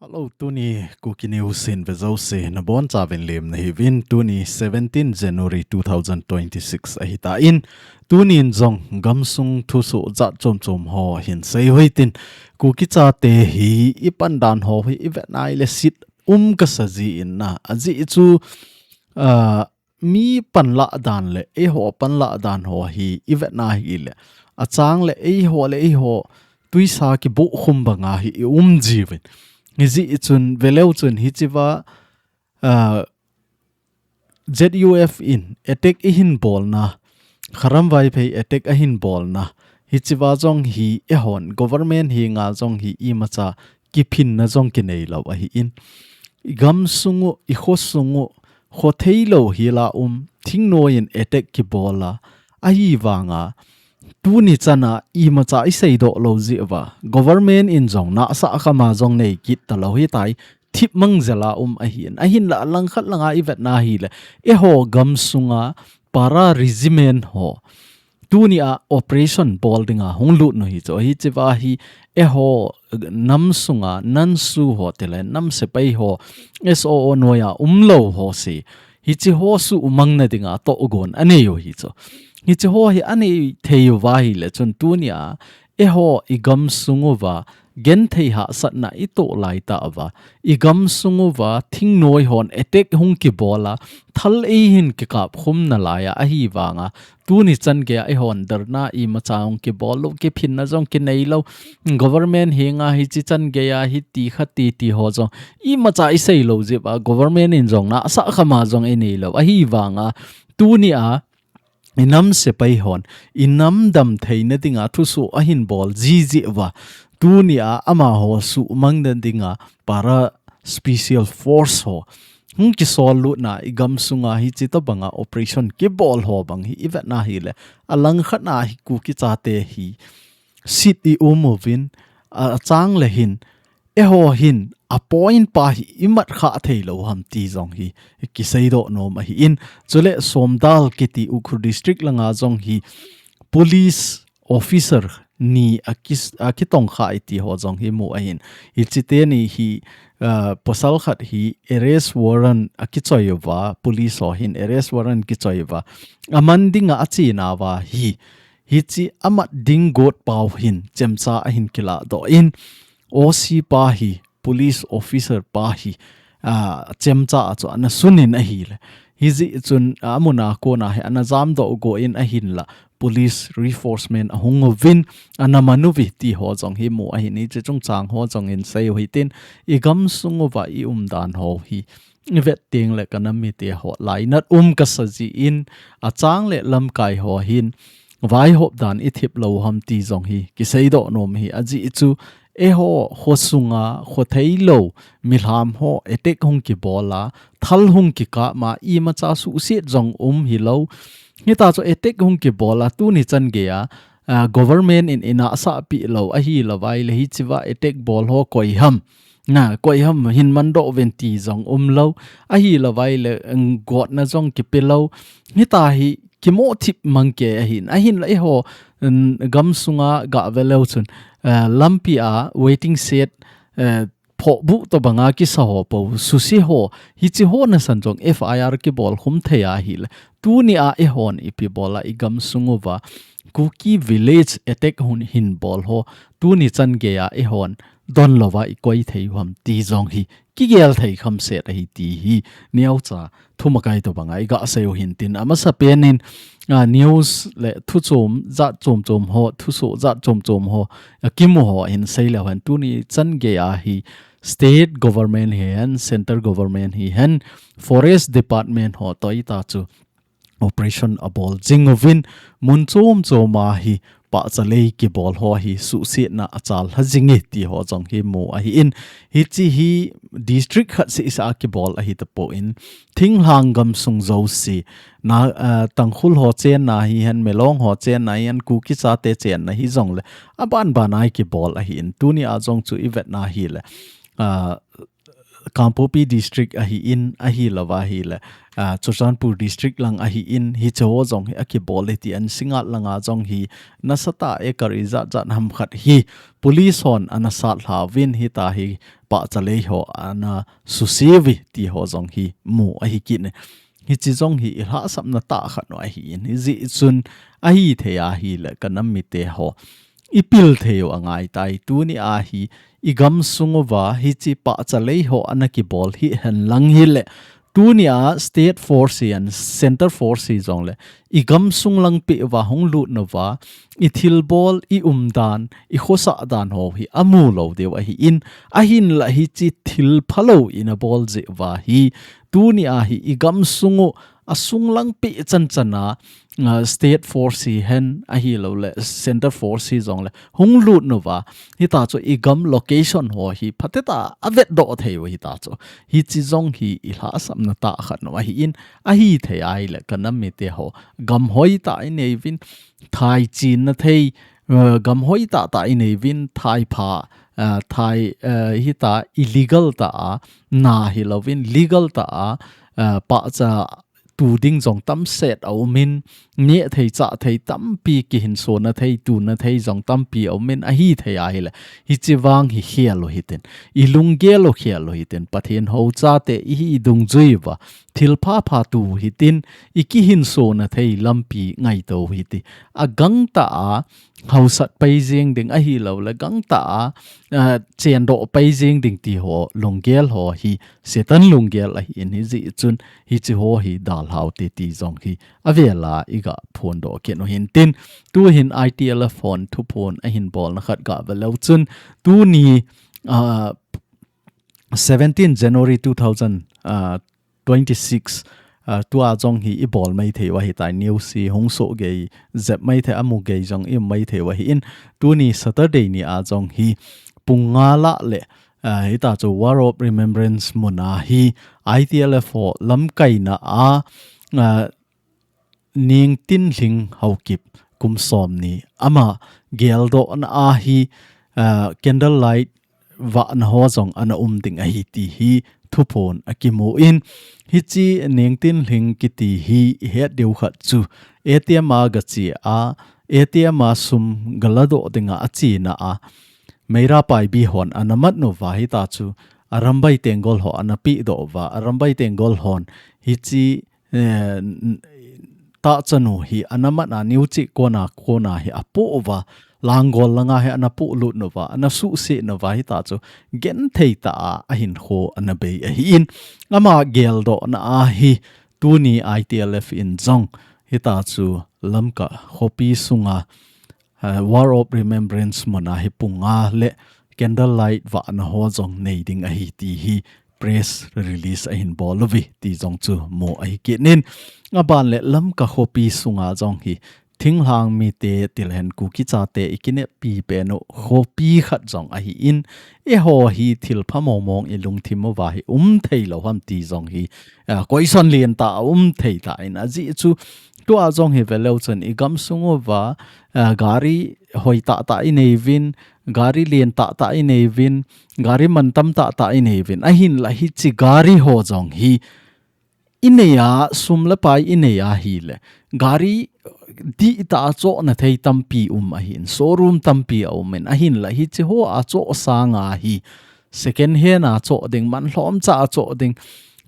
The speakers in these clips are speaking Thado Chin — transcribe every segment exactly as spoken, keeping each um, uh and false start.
Hello, tuni Kuki News in vejouse nabonchauvin lemna hiuvin, tuni seventeen January two thousand twenty-six ahitan, tunin jong gamsung thusoh jat chom chom ho hin seiu hitin, Kuki chate hi ipan dan ho hi ivet nai le sit um kasa jin na, ajeh chu, ah, mi panlah dan le eiho panlah dan ho hi ivet na hile, achang le eiho le eiho tuisa kiboh khum banga hi i um jiuvin. Hijeh chun veleu chun hichea, ah, Z U F in attack ihin bolna, Kharam Vaiphei attack ahin bolna, hichea jong hi eihon government henga jong hi imacha kiphinna jong kinei lou ahin. I gamsung u, i khosung u, khothei lou hila um, thingnoi in attack kibol a, ahivanga, tuni chana imacha iseidoh lou jeh uva, government in jong nahsah khama jong nei kit talou hitai, thipmang jela um ahin. Ahinla alangkhat langa ivet na hile, eiho gamsunga para regiment ho tunia operation bol dinga hung lut u hi chu, hichea hi eiho nam sunga NANSU ho tile nam sepai ho, S O O noija umlou ho si, hiche ho suhmang na dinga tohgon anei u hi chu. Hiche ho hi anei thei uva hile chun tunia eiho i gamsung uva genthei hahsatna itoh laitah uva, i gamsung uva thingnoi hon attack hung kibol a, thal eihin kikap khum nalai a, ahivanga, tuni chan geija eihon dharna imacha hung kibol lou, kiphinna jong kinei lou, government henga hiche chan geija hiti khati ti ho jong imacha isei lou jeh uva, government in jong nahsah khama jong inei lou, ahivanga, tunia i nam sepai hon, i nam damtheina dinga thusoh ahin bol jiji uva, tunia amaho suhmang na dinga para special force ho hung kisol lutna i gamsunga hiche tobanga operation kibol ho bang hi ivet na hile, alangkhat na hi Kuki chate hi sit i um uvin, achang le hin, eiho hin a point pa hi imat kha thei lou ham ti jong hi kiseidoh nom ahin. Chule Somdal kiti Ukhrul district langa jong hi police officer ni aki, akitong kha iti ho jong hi mu ahin. Hiche teni hi, ah, pasal khat hi arrest warrant akichoi uva, police ho hin arrest warrant kichoi uva, aman dinga achena uva hi, hiche amat ding got pau hin chemcha ahin kiladoh in, O C pa hi, police officer pa hi, ah, chemcha a chu ana sunin ahile, hijeh chun, ah, amuna kona hi ana jamdoh go in ahinla, police reinforcement ahung uvin, ana man uve ti ho jong hi mu ahin, hiche chungchang ho jong in seiu hitin, i gamsung uva i umdan ho hi ivet teng le ka nam mite ho lainat um kasa jin, achang le lamkai ho hin vaihop dan ithip lou ham ti jong hi kiseidoh nom hi, ajeh chu eiho khosunga khothei lou milham ho attack hung kibol a, thal hung kikap ma, imacha suhset jong um hilou. Hita chu attack hung kibol a, tuni chan geija, ah, government in inahsah pi lou, ahilou vai le hichea attack bol ho koi ham. Na, koi ham hin mandoh uvin ti jong umlou. Ahilou vai le, mm, gotna jong kipe lou. Hita hi kimoh thip mang kei ahin. Ahinla eiho, mm, gamsunga gaveleu chun, eh, lampia waiting shed, eh, phohbuh tobanga kisa ho po, suse ho, hiche ho nasan jong F I R kibol khum thei ahile, tunia eihon ipi bol a i gamsung uva Kuki village attack hung hin bol ho, tuni chan geija eihon don louva i koi thei u ham ti jong hi kigel thei khamset ahi ti hi neocha thumakai tobanga i gaseiu hintin, amasapen in, ah, news le thuchom jat chom chom ho, thusoh jat chom chom ho, akimu ho hin seileu hen, tuni chan geija hi state government hihen, central government hihen, forest department ho toh hita chu operation abol jing uvin, mun chom choma hi pahcha lei kibol ho hi suhsetna achalha jinge ti ho jong hi mu ahin, hiche hi district khat seh seh a kibol ahi tapon, thinglhang gamsung jouse, na, ah, Tangkhul ho chenna hihen, Milong ho chenna hihen, Kuki chate chenna hijongle, aban ban a hi kibol ahin, tunia jong chu ivet na hile, ah, Kangpokpi district ahi in, ahi lou va ahile, ah, Churachandpur district lang ahi in, hiche ho jong hi akibol e ti an Singngat langa jong hi nasatah a acre ijat jat ham khat hi police hon ana sat lha uvin, hitia hi pahcha lei ho ana suse uve ti ho jong hi mu ahi kit e. Hiche jong hi ilhahsamna tah khat u ahi in, hijeh chun ahithei ahile ka nam mite ho, ipil thei u angai tai. Tuni a hi igam sung uva hiche pahcha lei ho ana kibol hi hen lang hile, tuni a state force hi an center force hi jongle igam sung lang peh uva hung lut uva, ithilbol, iumdan, ikhosah dan ho hi amu lou diu ahi in, ahinla hiche thil phalou ina bol jeh uva hi, tuni a hi igam sung u asung lang peh chan chan a, ah, state force hi hen ahilouleh center force hi jongle hung lut uva, hitia chu igam location ho hi phatecha a vetdoh thei u hitia chu. Hiche jong hi ilhahsamna tah khat u ahi in, ahithei ahile ka nam mite ho, gam hoitah inei uvin, thai chinna thei, eh, gam hoitah tah inei uvin, thai pha, eh, thai, eh, hitia illegal tah a, na hilouvin, legal tah a, eh, pahcha tu ding jong tamset a um in, neh thei chah thei tampi kihinsona thei, tuna thei jong tampi a um in, ahithei ahile, hiche vang hi khel u hitin, ilunggel u khel u hitin, Pathen hou chate ihi idungjui uva, thil phapha tu hitin, ikihinsona thei lampi ngaito u hiti. Agangtah a, hausat pai jeng ding ahilouleh gangtah a, ah, chendoh pai jeng ding ti ho, lunggel ho hi, Satan lunggel ahi in hijeh chun, hiche ho hi dalhau te ti jong hi, avel a iga phondoh kit u hintin, tuhin I T L F hon thuphon ahin bolna khat ga ve leu chun, tuni, ah, seventeen January two thousand, ah, twenty-six, ah, tua jong hi ibol maithei u ahitai, news hi hung soh gei, jep maithei, amu gei jong i um maithei u ahi in, tuni Saturday ni a jong hi pung nga lah le, ah, hitia chu War of Remembrance mun a hi I T L F ho lamkaina a, ah, Nengtinlhing Haokip kum som ni ama geldohna a hi, ah, candlelight vahna ho jong ana um ding ahi ti hi thuphon akimu in, hiche Nengtinlhing kiti hi ihet diu khat chu A T M a gache a, A T M a sum galadoh dinga achena a, Meira Paibi hon ana mat uva hitia chu Arambai Tenggol ho ana pehdoh uva, Arambai Tenggol hon hiche, eh, n-, tahchanu hi ana mat a, Neo Chik kona, kona hi apoh uva, Langol langa hi ana pohlut uva, ana suhset uva hitia chu genthei tah a ahinkho ana bei ahi in, ama geldohna a hi tuni I T L F in jong hitia chu Lamka khopi sunga, eh, War of Remembrance mun a hi pung nga le candlelight vahna ho jong nei ding ahi ti hi press release ahin bol uve ti jong chu mu ahi kit in, aban le Lamka khopi sunga jong hi thinglhang mite tilhen Kuki chate ikineppi pen u khopi khat jong ahi in, eiho hi thilpha mong mong ilungthim uva hi um thei lou ham ti jong hi, ah, koison lentah a um thei tan, ajeh chu tua jong hi ve leu chun igam sung uva, ah, gari hoitah tah inei uvin, gari lentah tah inei uvin, gari mantam tah tah inei uvin, ahinla hiche gari ho jong hi inei a, sum le pai inei ahile, gari dihtah a chohna thei tampi um ahin, showroom tampi a um in, ahinla hiche ho a choh sanga hi second hand a choh ding, manlhom cha a choh ding,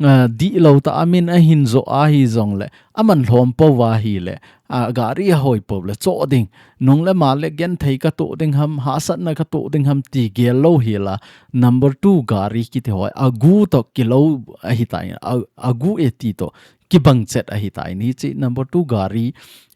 ah, dihlou tah a min ahin joh ahi jongle, amanlhom pou ahile, ah, gari ahoi pou le choh ding, nung le mal le genthei katoh ding ham, hahsatna katoh ding ham ti gel lou hela, number two gari kiti ho agu toh kilou ahitai, a, agu e ti toh kibang chet ahitai, hiche number two gari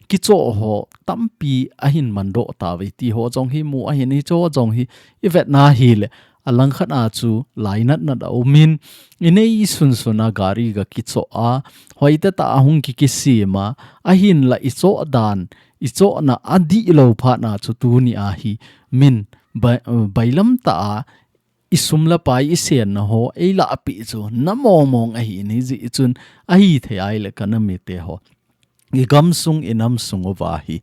kichoh ho tampi ahin mandoh tauve ti ho jong hi mu ahin, hiche ho jong hi ivetna hile, alangkhat a chu lainat nat a um in, inei sunsun a gari ga kichoh a, hoitah tah a hung kikisem a, ahinla ichoh dan, ichohna adihlou phat na chu tuni a hi min bai-, bailam tah a isum le pai isenna ho eilahpeh chu na mong mong ahi in, hijeh chun ahithei ahile ka nam mite ho, i gamsung i namsung uva hi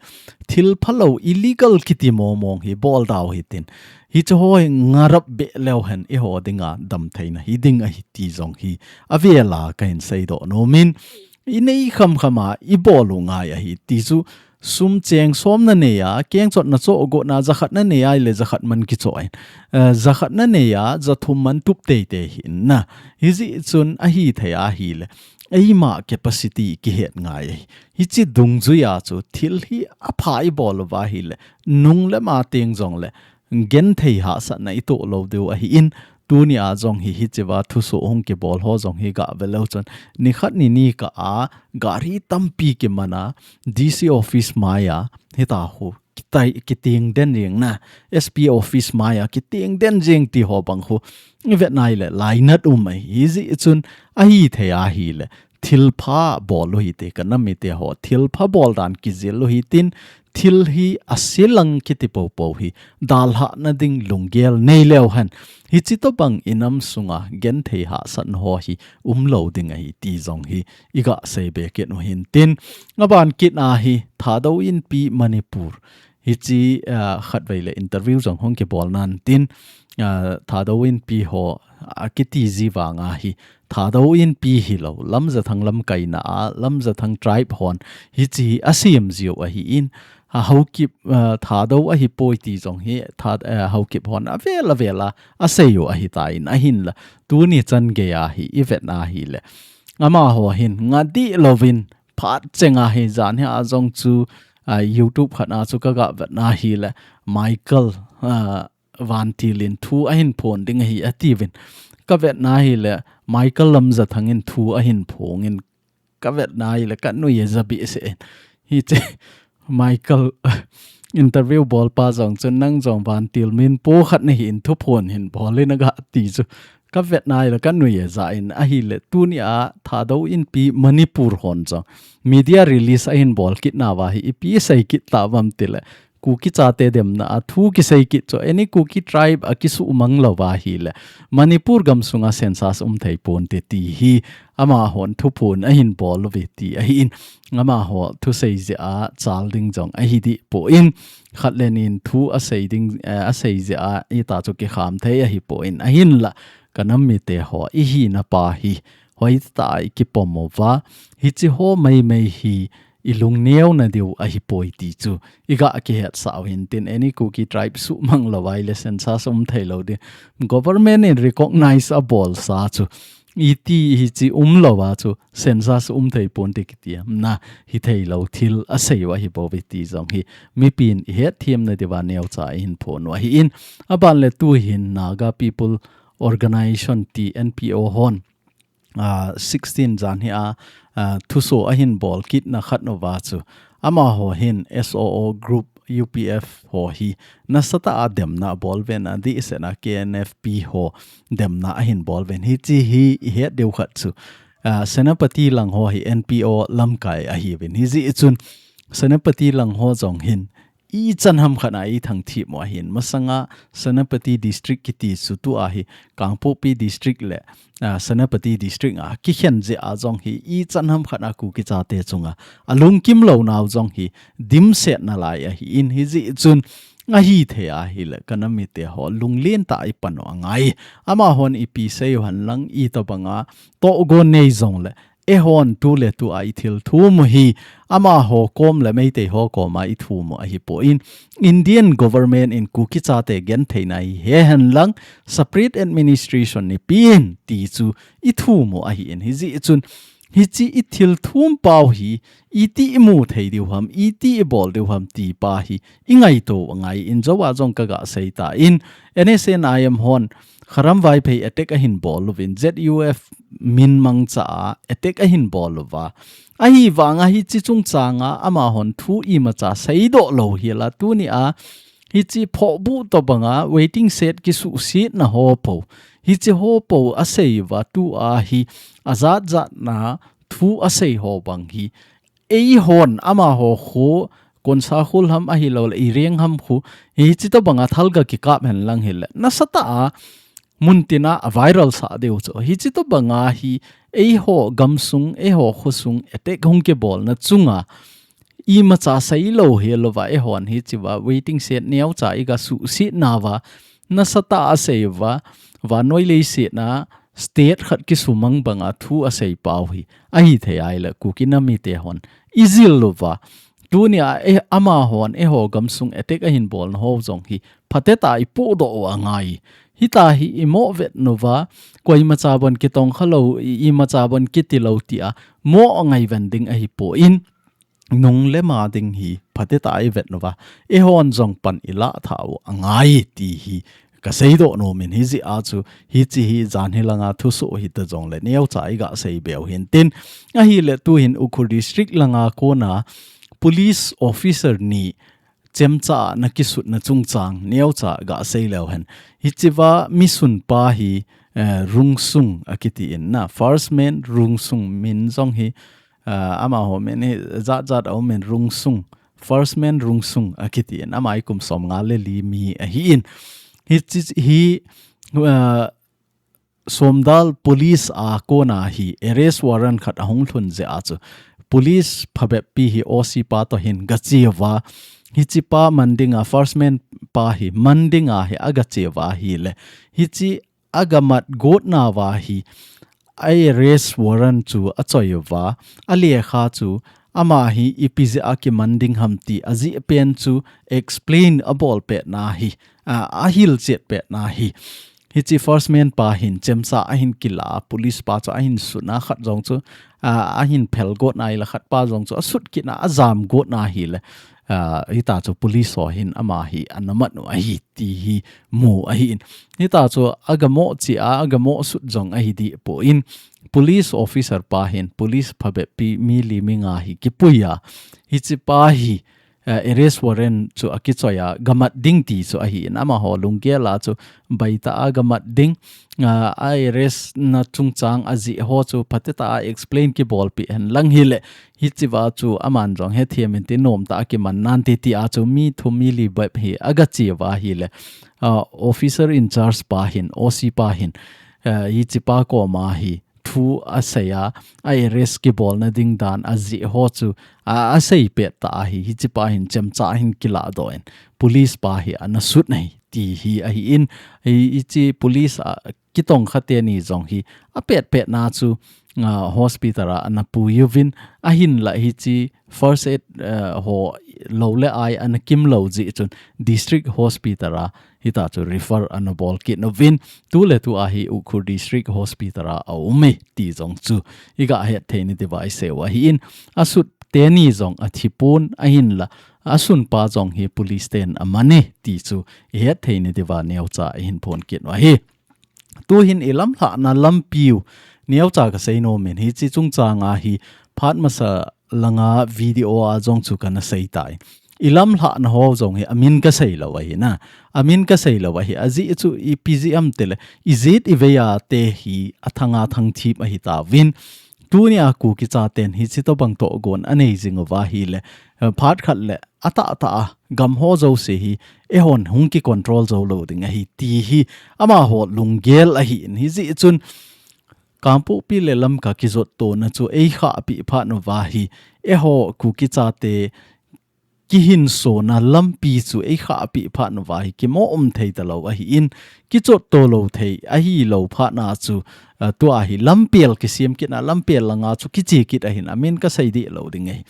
thil phalou illegal kiti momong hi bol dau hitin, hiche ho hi ngarap be leu hen eiho dinga damtheina hi ding ahi ti jong hi avela kahin seidoh nomin, i nei khamkhama i bol u ngai ahi ti chu sum cheng som na nei a, kengchotna chohgotna jakhat na nei a, ile jakhat man kichoh in, eh, jakhat na nei a, jathum man tup teitei hi na. Hijeh chun ahithei ahile, eima capacity kihet ngai ahi. Hiche dungjuia chu thil hi apha i bol uva ahile, nung le ma teng jongle, genthei hahsatna i toh lou diu ahin, tunia jong hi hichea thusoh hung kibol ho jong hi gah ve leu chun, nikhat ni nikah a gari tampi kiman a, D C office maia, hitia hi kitai, kiteng den jeng na, S P office maia kiteng den jeng ti ho bang hi i vet nai le lainat um ahi. Hijeh chun ahithei ahile, thil pha bol u hite, ka nam mite ho, thil pha bol dan kijil u hitin, thil hi ase lang kiti popo hi dalhahna ding lunggel nei leu hen, hiche tobang i namsunga genthei hahsatna ho hi umlou ding ahi ti jong hi i gah sei be kit u hintin, aban kit a hi Thadou Inpi Manipur, hiche, ah, khatvei le interview jong hung kibol nan tin, ah, Thadou Inpi ho akiti ji vanga hi Thadou Inpi hilou, Lamjathang lamkaina a, Lamjathang tribe hon hiche hi asem jiu ahin, a Haokip, ah, Thadou ahipoi ti jong hi, Tha-, eh, Haokip hon avel avel a asei u ahitan, ahinla tuni chan geiya hi i vet na hile, amaho hin nga dih louvin phat chenga hi jan hia jong chu, ah, YouTube khat a chu ka gah vet na hile, Michael, ah, Vantil in thu ahin phong ding ahi atiuvin. Ka vet na hile, Michael Lamjathang in thu ahin phong in, ka vet na hile, ka nui aja behseh in. Hiche Michael interview bolpa jong chun, nang jong Vantil min po khat nahin, thuphon hin bol in aga ti chu, ka vet na hile ka nui aja in. Ahile tunia Thadou Inpi Manipur hon jong media release ahin bol kit nauva hi ipi sei kit tauvam tile, Kuki chate demna a thu kisei kit chu, any Kuki tribe akisuhmang louva ahile, Manipur gamsunga census um thei ponte ti hi amahon thuphon ahin bol uve ti ahin, amaho thusei jeh a chal ding jong ahi dih poi, khat le ni in thu asei ding, eh, asei jeh a hitia chu kikham thei ahipoi, ahinla ka nam mite ho i hina pa hi hoitah a i kipom uva, hiche ho maimai hi i lungneo nadiu ahipoi ti chu i gah kihetsah u hintin, any Kuki tribe suhmang louva ahile census um thei lou ding. Government in recognize abolsa chu, iti hiche um louva chu census um thei ponte kiti ham na, hithei lou thil asei u ahibouve ti jong hi mipin i hetthem nadiuva neocha i hin phong u ahin, aban le tuhin Naga People Organization ti N P O hon, ah, sixteen jan hia, ah, thusoh ahin bol kitna khat uva chu, amaho hin S O O group U P F ho hi nasatah a demna abol uvin, adehset a K N F P ho demna ahin bol uvin. Hiche hi i het diu khat chu, ah, Senapati lang ho hi N P O lamkai ahiuvin. Hijeh chun Senapati lang ho jong hin ichan ham khat a i thangthip u ahin, masanga Senapati District kiti chu tua hi Kangpokpi District le, ah, Senapati District a kikhen jeh a jong hi ichan ham khat a Kuki chate chunga alungkim lou nau jong hi dimset nalai ahin, hijeh chun ahithei ahile ka nam mite ho lunglen tah a i pan u angai. Amahon ipi sei u henlang, itobanga tohgon nei jongle, eihon tuletua i thil thum u hi, amaho kom le Meitei ho koma i thum u ahipoi, Indian government in Kuki chate gentheina hi he henlang, separate administration neipin ti chu i thum u ahin, hijeh chun hiche i thil thum pau hi iti i mu thei diu ham, iti i bol diu ham ti pa hi i ngaito u angai in, jouva jong ka gah sei tan, N S C N I M hon Kharam Vaiphei attack ahin bol uvin, Z U F min mangcha a attack ahin bol uva. Ahivanga hiche chungchanga amahon thu imacha seidoh lou hela, tunia hiche phohbuh tobanga waiting shed kisuhsetna ho po, hiche ho po asei uva, tua hi ajat jatna thu asei ho bang hi eihon amaho kho, Konsakhul ham ahilouleh Ireng ham kho, hiche tobanga thal ga kikap henlang hile, nasatah a muntina a viral sah diu chu. Hiche tobanga hi eiho gamsung, eiho khosung attack hung kibolna chunga imacha seilou hilouva, eihon hichea waiting shed neocha iga suhsetnauva, nasatah a aseiuva, vannoi leiset a state khat kisumang banga thu aseipau hi ahithei ahile, Kuki nam mite hon ijil uva. Tunia, eh, amahon eiho gamsung attack ahin bolna ho jong hi phatecha a ipohdoh u angai. Hitia hi imoh vetnauva, koimacha bon kitongkhalou, i, imacha bon kitilou tia moh ngaiven ding ahipon, nung le ma ding hi phatecha a ivetnauva, eihon jong pan ilah thah u angai ti hi kaseidoh nomin, hijeh a chu hiche hi jan hilanga thusoh hita jongle neocha iga seibe u hintin. Ahile tuhin Ukhrul District langa kona police officer ni chemcha a ana kisutna chungchang neocha gasei leu hen. Hichea misunpa hi, eh, Rungsung akitin na. First man Rungsung, min jong hi, eh, amaho min hi jat jat aumin, Rungsung. First man Rungsung akitin. Ama hi kum somnga le li mi ahin. Hiche hi, eh, Somdal police a kona hi arrest warrant khat ahung lhun jeh a chu police phabeppi hi O C pa toh hin gache uva, hichepa man dinga, first man pa hi man dinga hi agache uva ahile, hiche agamat gotnauva hi a arrest warrant chu achoi uva, alekha chu ama hi ipi jeh a kiman ding ham ti ajeh pen chu explain abol petna hi, a, ahilchet petna hi. Hiche first man pa hin chemcha ahin kila, police pa chu ahin sutna, khat jong chu, a, ahin phel gotna ahile, khat pa jong chu asut kitna, ajam gotna ahile, a, hitia chu police ho hin ama hi ana mat u ahi ti hi mu ahin. Hitia chu agamoh cheh a, agamoh sut jong ahi dehpon, police officer pa hin police phabeppi mi li mi nga hi kipui a, hichepa hi, eh, arrest warrant chu akichoi a gamat ding ti chu ahin, amaho lunggel a chu baitah a gamat ding, ah, a arrest na chungchang ajeh ho chu phatecha a explain kibolpeh hen lang hile, hichea chu aman jong hethem intin, nomtah a kiman nante tia chu mi thum mi li bep hi agache uva ahile, ah, officer in charge pa hin, O C pa hin, eh, hichepa koma hi thu asei a, a arrest kibolna ding dan ajeh ho chu, a, asei pettah ahi, hichepa hin chemcha ahin kiladoh in, police pa hi ana sut ahi ti hi ahin, hi, hiche police a kitongkha teni jong hi apetpetna chu, a, hospital a ana pui uvin, ahinla hiche first aid, eh, ho lou le ai ana kimlou jeh chun district hospital a hitia chu refer ana bol kit uvin, tuletu a hi Ukhrul District Hospital a aume ti jong chu iga hetthei nadiuva iseiu ahin, asut teni jong athipon ahinla, asunpa jong hi police ten amane ti chu ihetthei nadiuva neocha ihin phon kit u ahi. Tuhin ilamlhahna lampiu neocha kasei nomin, hiche chungchanga hi phat masa langa video a jong chu kana seitai. Ilamlhahna ho jong hi amin kaseilou ahi na. Amin kaseilou ahi. Ajeh chu ipi jeh ham itile, ijet ivei a te hi athanga thangthip ahitauvin. Tunia Kuki chaten hiche tobang togon anei jing uva ahile, eh, phat khat le atahtah a gam ho jouse hi eihon hung kicontrol joulou ding ahi ti hi amaho lunggel ahin, hijeh chun Kangpokpi le Lamka kijottona chu eikhahpeh phat uva hi, eiho Kuki chate kihinsona lampi chu eikhahpeh phat uva hi kimoh um thei talou ahin, kijotto lou thei ahilou phat na chu, ah, tua hi lampel kisem kitna, lampel langa chu kiche kit ahin, amin kasei dehlou ding ahi.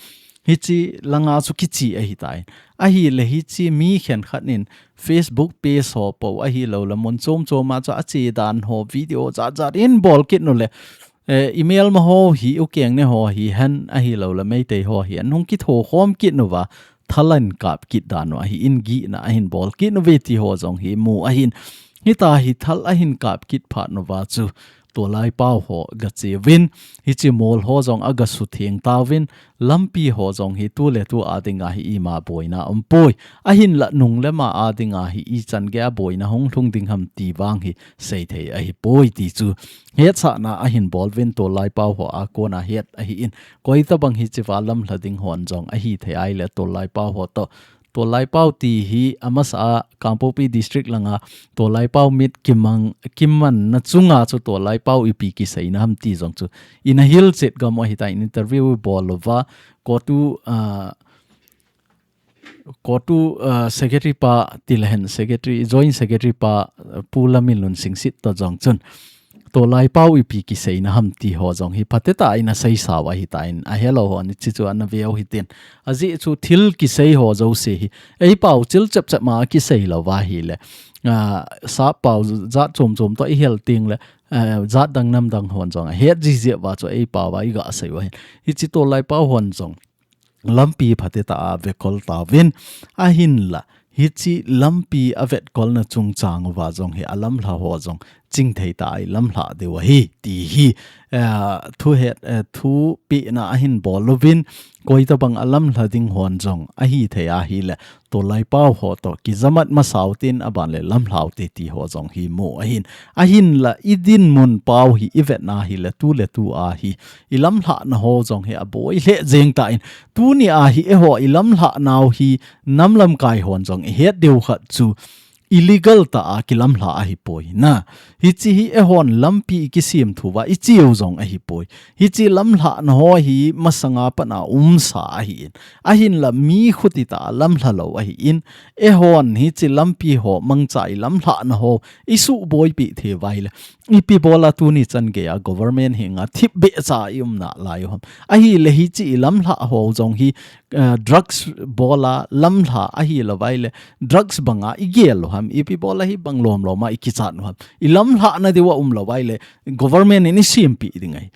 Hiche langa chu kiche ahitai. Ahile hiche mi khenkhat in Facebook page ho po ahilouleh mun chom chom a chu ache dan ho video jat jat in bol kit nule, eh, email ma ho hi, ukeng ne ho hihen ahilouleh Meitei ho hihen hung kithokhom kit uva, thal ahin kap kit dan u ahin, gihna ahin bol kit uve ti ho jong hi mu ahin. Hitia hi thal ahin kap kit phat uva chu tolai pau ho gache uvin, hiche mol ho jong agasutheng tauvin, lampi ho jong hi tuletu a dinga hi ima boina umpoi. Ahinla nung le ma a dinga hi ichan geiya boina hung lhung ding ham ti vang hi seithei ahipoi ti chu hetsahna ahin bol uvin, tolai pau ho a kona het ahin. Koitabang hichea lamlha ding hon jong ahithei ahile tolai pau ho toh Tawlai pau ti hi amasa a Kangpokpi district langa tawlai pau mit kimang, kimanna chunga chu tawlai pau ipi kiseina ham ti jong chu ina hilchet gam u ahitan interview bol uva COTU, ah, COTU, ah, secretary pa tilehen secretary, joint secretary pa, ah, Pu Laminlun Singsit to jong chun tawlai pau ipi kiseina ham ti ho jong hi phatecha ina seisa u ahitan, ahelou hon hiche chu ana veu hitin. Ajeh chu thil kisei ho jouse hi ei pau chil chep chep ma kisei lou va ahile, ah, sap pau jat chom chom to ihel tengle, ah, jat dang nam dang hon jong ahet jiji uva chu ei pau va iga sei u ahin. Hiche tawlai pau hon jong lampi phatecha a vetkol tauvin, ahinla hiche lampi avetkolna chungchang uva jong hi alamlha ho jong chingthei tah a ilamlha diu ahi ti hi, eh, thuhet, eh, thupehna ahin bol uvin, koitabang alamlha ding hon jong ahithei ahile tawlai pau ho to kijamat masa u tin aban le lamlha u te ti ho jong hi mu ahin. Ahinla idinmun pau hi ivetna ahile tuletu a hi ilamlhahna ho jong hi aboi lheh jeng tan, tuni a hi eiho ilamlhah nau hi nam lamkai hon jong ihet diu khat chu illegal tah a kilamlha ahipoi na. Hiche hi eihon lampi ikisem thu uva icheu jong ahipoi. Hiche lamlhahna ho hi masanga pat a umsa ahin. Ahinla mi khuti tah a lamlha lou ahin. Eihon hiche lampi ho mangcha ilamlhahna ho isuhboipi thei uva ahile ipi bola tuni chan geiya government henga thipbeh cha a ium nalai u ham. Ahile hiche ilamlhah ho jong hi, eh, drugs bola lamlha ahilou va ahile drugs banga igel u ham. Ipi bola hibang lom lom a ikichat u ham. Ilamlhahna diu a umlou va ahile government in isempeh ding ahi.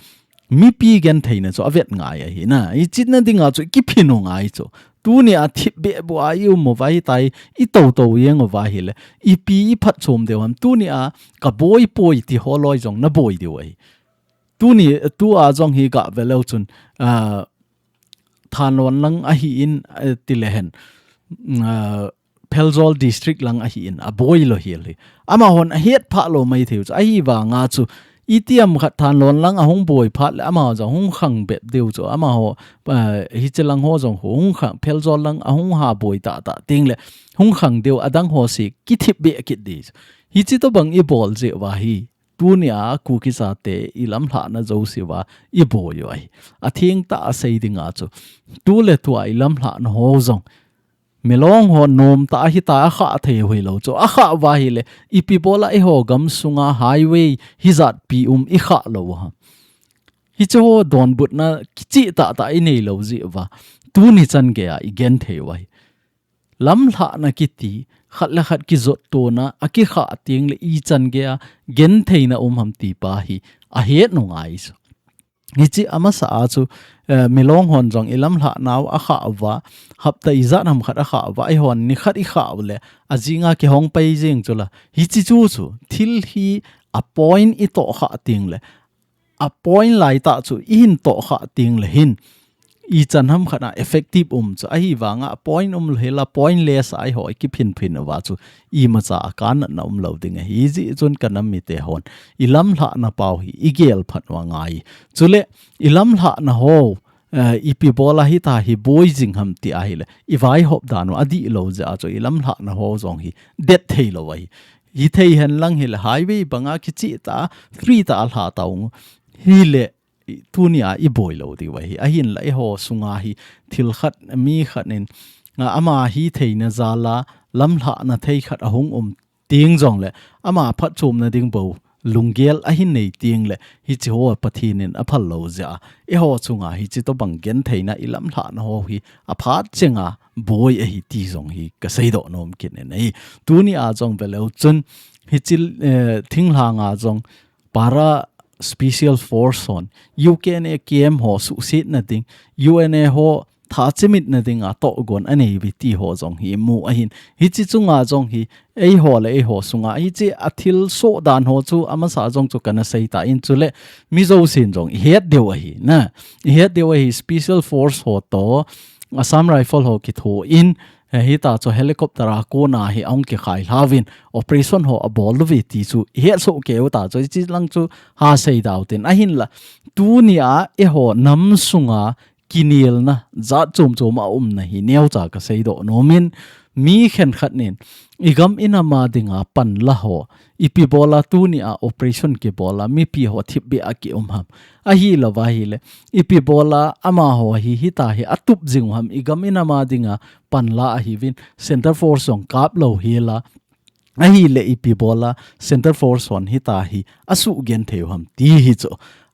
Mipi gentheina chu avet ngai ahi na. Ichena dinga chu ikiphin u ngai chu. Tuni a thipbeh bu a ium uva ahitai, itoto jeng uva ahile ipi iphatchom diu ham. Tuni a kaboi poi ti ho loi jong naboi diu ahi. Tuni, tua jong hi gave leu chun, ah, Thanlon lang ahin, eh, tilehen, ah, Pherzawl district lang ahin, aboi lou hel hi. Amahon ahet pha lou maithei u chu. Ahivanga chu, itiham khat Thanlon lang ahung boi phat le, amaho jong hung khang bep diu chu. Amaho, eh, hiche lang ho jong hung khang, Pherzawl lang ahung ha boi tah tah tengle, hung khang diu adang ho se kithipbeh kit ding chu. Hiche tobang ibol jeh uva hi. Tuni a Kuki chate ilamlhahna jouse uva iboi u ahi. Atheng tah a sei dinga chu tuletu a ilamlhahna ho jong Milong ho nom tah a hita a khah thei u hilou chu. Akhah uva ahile ipi bola eiho gamsunga highway hijat pi um ikhah lou u ham. Hiche ho donbutna kicheh tah tah inei lou jeh uva tuni chan geiya igenthei u ahi. Lamlhahna kiti, khat le khat kijottona, akikhah tengle ichan geiya gentheina um ham ti pa hi ahet u ngai chu. Hiche amasa a chu, eh, Milong hon jong ilamlhah nau akhah uva, hapta ijat ham khat akhah uva, eihon nikhat ikhah u le, ajinga kihong pai jeng chu la. Hiche chu chu, thil hi a point itoh khah tengle, a point lai tah chu ihin toh khah tengle hin, ichan ham khat a effective um chu. Ahivanga a point um lou hel a pointless a eiho ikiphin phin uva chu imacha a kanatna umlou ding ahi. Hijeh chun ka nam mite hon ilamlhahna pau hi igel phat u angai. Chule ilamlhahna ho, eh, ipi bola hita hi boi jing ham ti ahile ivaihop dan u adihlou jeh a chu ilamlhahna ho jong hi det thei lou ahi. Hithei hen lang hile highway banga kicheh tah a, free tah a lha tau. Hile i, tuni a iboi lou diu ahi. Ahinla eiho sunga hi thil khat, mi khat in, a, ama hitheina jal a lamlhahna thei khat ahung um teng jongle, ama phatchomna ding bou lunggel ahin nei tengle, hiche ho Pathen in aphal lou jeh a, eiho chunga hiche tobang gentheina ilamlhahna ho hi aphat chenga boi ahi ti jong hi kaseidoh nom kit in ahi. Tuni a jong ve leu chun, hiche, eh, thinglhang a jong Para Special Force hon, U K N A camp ho suhsetna ding, U N A ho tha chimitna dinga tohgon anei uve ti ho jong hi imu ahin. Hiche chunga jong hi, eiho le eiho sunga, hiche a thilsoh dan ho chu amasa jong chu kana sei tan chule, mi jousen jong ihet diu ahi, na. Ihet diu ahi, Special Force ho to, Assam Rifle ho kitho in, eh, hita chu helicopter a kona hi ahung kikhai lhauvin, operation ho abol uve ti chu ihet soh kei u ta chu, hiche lang chu ha sei dau tin. Ahinla, tuni a eiho nam sunga kinelna jat chom chom a umna hi neocha ka seidoh nom in, mi khenkhat nin i gam i nam a dinga panla ho ipi bola tuni a operation kibola mipi ho thipbeh a ki um ham, ahilouva ahile ipi bola amaho hi hita hi atup jing u ham, i gam i nam a dinga panla ahiuvin, Center Force jong kap lou hela, ahile ipi bola Center Force hon hita hi asuh genthei u ham ti hi chu.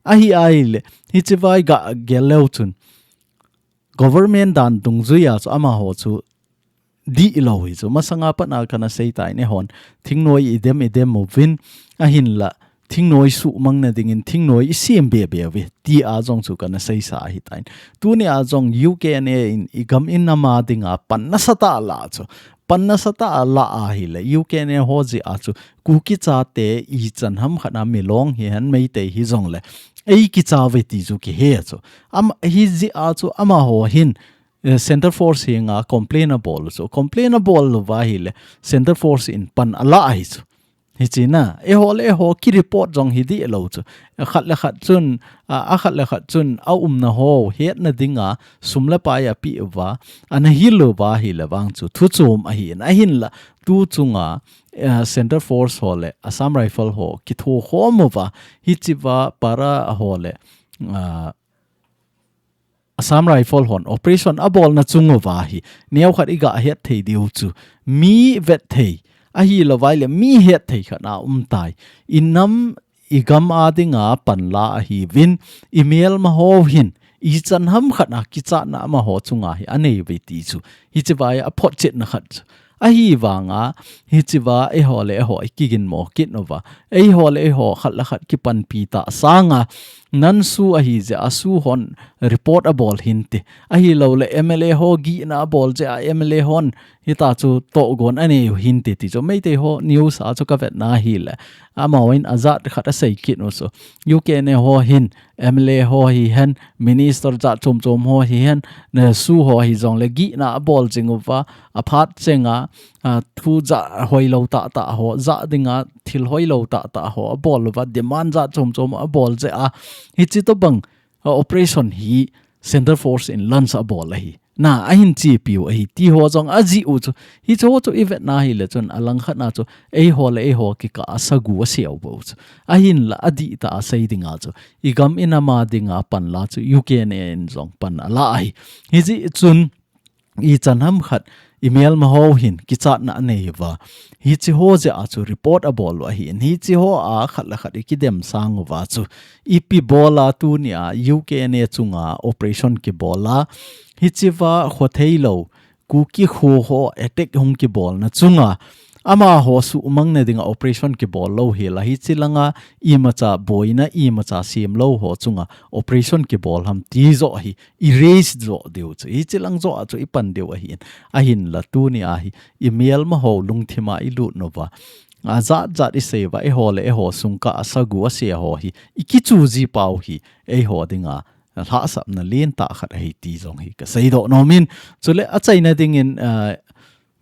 Ahi ahile hiche vai ga gel leu chun government dan dungjuia chu amaho chu dihlou hi chu. Masanga pat a kana seitai, eihon thingnoi i dem i dem uvin, ahinla thingnoi suhmang na dingin thingnoi i sem bebe uve tia jong chu kana seisa ahitai. Tuni a jong U K N A in i gam i nam a dinga pan nasatah a la chu, pan nasatah a la ahile U K N A ho jeh a chu Kuki chate ichan hamkhat a Milong hihen Meitei hijongle ei kicha uve ti chu kihe chu. Am, hijeh a chu amaho hin eh, Center Force henga complain abol u chu. Complain abol louva ahile Center Force in pan ala ahi chu. Hiche na, eiho le eiho ki report jong hi dihlou chu. Khat le khat chun, a, a khat le khat chun aumna ho hetna dinga sum le pai apeh uva, ana hil uva ahile vang chu thu chom ahin, ahinla tu chunga, eh, Center Force ho le Assam Rifle ho kithokhom uva, hichea para ho le, ah, Assam Rifle hon operation abolna chung uva hi neokhat i ga het thei diu chu, mi vet thei, ahilouva ahile mi het thei khat a um tai. I nam i gam a dinga panla ahiuvin, i melma ho hin ichan hamkhat a kichatna amaho chunga hi anei uve ti chu, hiche vai a photchetna khat chu. Ahivanga hichea eiho le eiho i kiginmo kit uva, eiho le eiho khat le khat kipanpi tah sanga, NAN SoO ahi jeh a SoO hon report abol hinte, ahilouleh M L A ho gihna abol jeh a M L A hon hita chu tohgon anei u hinte ti chu Meitei ho news a chu ka vetna ahile, amahon ajat khat asei kit u chu, U K N A ho hin M L A ho hihen, minister jat chom chom ho hihen, SoO ho hijongle gihna abol jing uva, aphat chenga, a, thu ja hoilou tah tah ho, ja dinga thil hoilou tah tah ho abol uva, demand jat chom chom abol jeh a, hiche tobang, a, operation hi Center Force in launch abol ahi. Na, ahin chepiu ahi ti ho jong ajih u chu. Hiche ho chu i vetna ahile chun alangkhat na chu eiho le eiho kikah a sagu ase u bou chu. Ahinla adihtah a sei dinga chu, i gam i nam a dinga panla chu U K N A in jong pan ala ahi. Hijeh chun ichan hamkhat i melma ho hin kichatna anei uva, hiche ho jeh a chu report abol u ahin, hiche ho a khat le khat i kidem sang uva chu, ipi bola tuni a U K N A chunga operation kibola, hichea khotheilou Kuki kho ho attack hung kibolna chunga amaho suhmang na dinga operation kibol lou hela, hiche langa imacha boina, imacha semlou ho chunga operation kibol ham ti joh hi i raise joh diu chu, hiche lang joh a chu i pan diu ahin, ahinla tuni a hi i melma ho lungthim a i lut uva, ajat jat i sei uva, eiho le eiho sungkah a sagu ase ho hi i kichu ji pau hi eiho dinga lhahsamna lentah khat ahi ti jong hi ka seidoh nom in, chule achaina dingin, ah,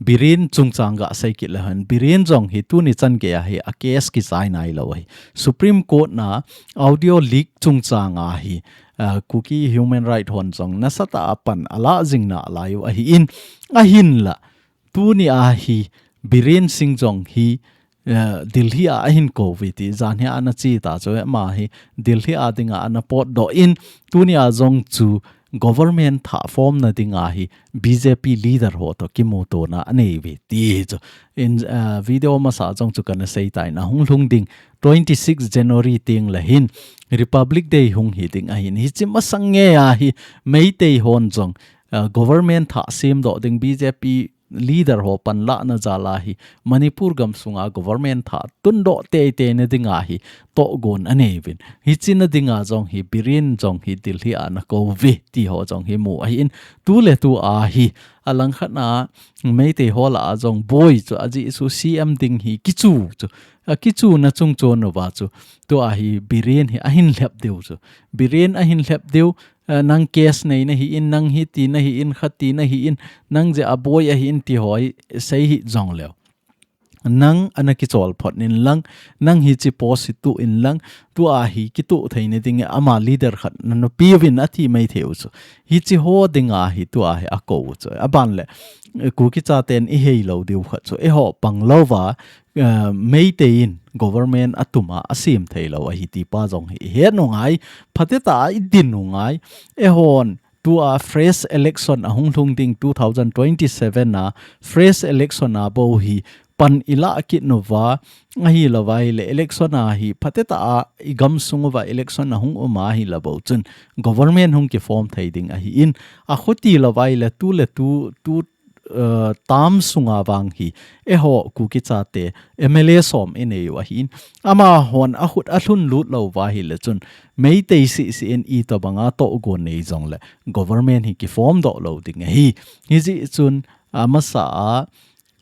Biren chungchang ga sei kit leu hen, Biren jong hi tuni chan gei a hi a case kichai nailou ahi. Supreme Court na audio leak chungchang a hi, ah, Kuki Human Right hon jong nasatah a pan ala jing nalai u ahin, ahinla tuni a hi Biren Singh jong hi, eh, Delhi a ahin kou uve ti, janhi a ana che ta chu, ama hi Delhi a dinga ana potdoh in, tuni a jong chu government thah form na dinga hi B J P leader ho toh kimutona anei uve ti hi chu. In, eh, video masa jong chu kana seitai, nahung lhung ding twenty six January teng le hin Republic Day hung hi ding ahin, hiche masang ngei a hi Meitei hon jong, eh, government thah semdoh ding, B J P leader ho panlahna jal a hi Manipur gamsunga government thah tundoh teitei na dinga hi tohgon anei uvin. Hiche na dinga jong hi Biren jong hi Delhi a ana kou uve ti ho jong hi mu ahin, tu le tu a hi alangkhat na Meitei ho lah a jong boi chu ajeh chu C M ding hi kichu chu, akichuna chungchon uva chu tua hi Biren hi ahin lhep diu chu, Biren ahin lhep diu, eh, nang case nei nahi in, nang hiti nahi in, khati nahi in, nang jeh a boi ahi in ti ho hi sei hi jong leu. nang ana kichol phot in lang, nang hichi post hi tu in lang, tua hi kitu thei na ding ama leader khat nana piuvin ati mai thei u chu. Hichi ho dinga hi tua hi ako u chu. Aban le, eh, Kuki chaten i hei lo diu khat chu. Eiho pang lo va, eh, Meitei in government atuma asim thei lo ahi ti pa jong hi. He no ngai, phate ta i din no ngai. Eihon tua fresh election ahung lhung ding two thousand twenty-seven a, fresh election a bo hi pan ila kit no va, ahi lo vai le election a hi, phate ta a i gam sung uva election ahung um ahi la bo chun, government hung ki form thei ding ahi in, a khuti lo vai le tu le tu, tu, uh, tam sunga vang hi, eiho Kuki chate, M L A som i nei u ahi in, amahon a khut a lhun lut lo va hi le chun, Meitei si si in i to banga to go nei jong le, government hi ki form do lo ding ahi. Hi ji chun, a masa a,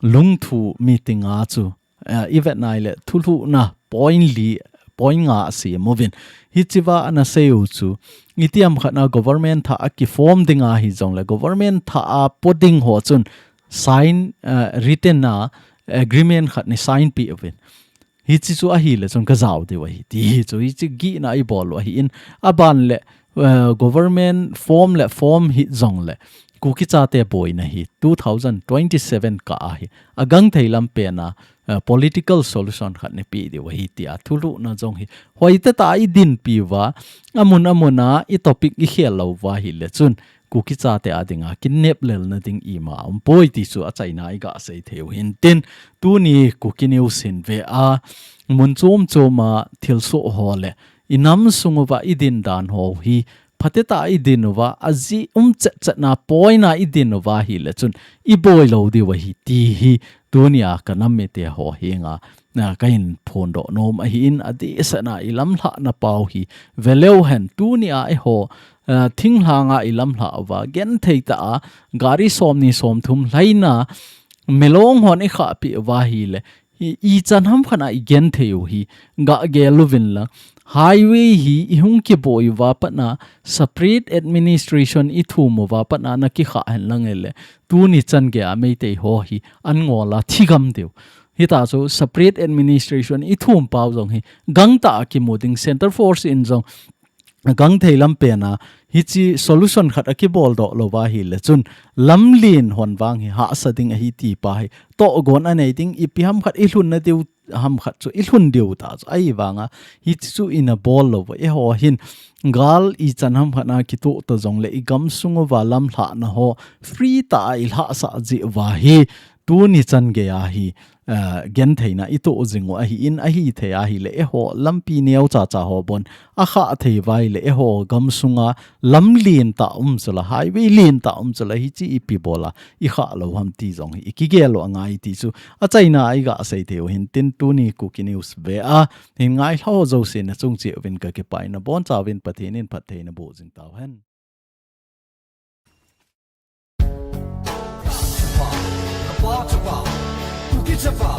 lungthu meeting a chu, eh, i vet nai le thulhuhna point li, point nga a si movin. Hichi va ana sei u chu, itiam khat na government tha a ki form ding ahi jong le, government tha a po ding ho chun sign, eh, written a agreement khat ni sign pi uvin. Hichi chu ahi le chun ka jao diu ahi ti hi chu hichi gihna i bol u ahi in aban le, eh, government form le form hi jong le Kuki chate boina hi two thousand twenty-seven ka ahi. A gang thei lam pen a, eh, political solution khat ni pi diu ahi ti a thulhuhna jong hi. Hoi te ta i din pi va, amun amun a i topic i khel lo va hi le chun Kuki chate a dinga kinep lel na ding ima um poi ti chu a chaina i ga sei thei u hin tin tuni Kuki News hin ve a mun chom chom a thil so ho le i nam sung uva i din dan ho hi phate ta i din uva a ji um chet chet na poina i din uva hi le chun i boi lo diu ahi ti hi tuni a ka nam mi te ho hi nga na ka in phon do nom ahi in a di sa na i lam hla na pau hi ve leu hen tuni a eiho, eh, thing hla nga i lam hla uva gen thei ta a gari som ni som thum hlaina melong hon i kha pi uva hi le i, i chan ham khat na i gen thei u hi ga ge lu vin la highway hi i hung ki boi uva pat na separate administration i thum uva pat na na ki kha hen lang e le tuni chan ge a Meitei ho hi an ngol a thi gam diu. Hita chu separate administration i thum pau jong hi gang ta a ki mu ding center force in jong gang thei lam pen a hichi solution khat a ki bol do lo va hi le chun lam lin hon vang hi ha sa ding ahi ti pa hi to gon a nei ding i pi ham khat i hlun na diu ham khat chu i hlun diu ta chu ai vang a hichi chu i na bol lo va eiho hin gal i chan ham khat na ki to ta jong le i gam sung uva lam hla na ho free ta a i hla sa ji uva hi tuni chan ge a hi, eh, gen theina i to jing u ahi in ahi thei ahi le eiho lampi neo cha cha ho bon a kha thei vai le eiho gam sunga lam lin ta um chu la highway lin ta um chu la hichi i pi bol a i kha lo ham ti jong hi i ki gel u a ngai ti chu a chaina i ga sei thei u hin tin tuni Kuki News ve a hin ngai hlo jo se na chung chi uvin ka ki pai na bon cha uvin Pathen in phattheina boh jing tau hen. Chapa, Chapa, Kuki Chapa.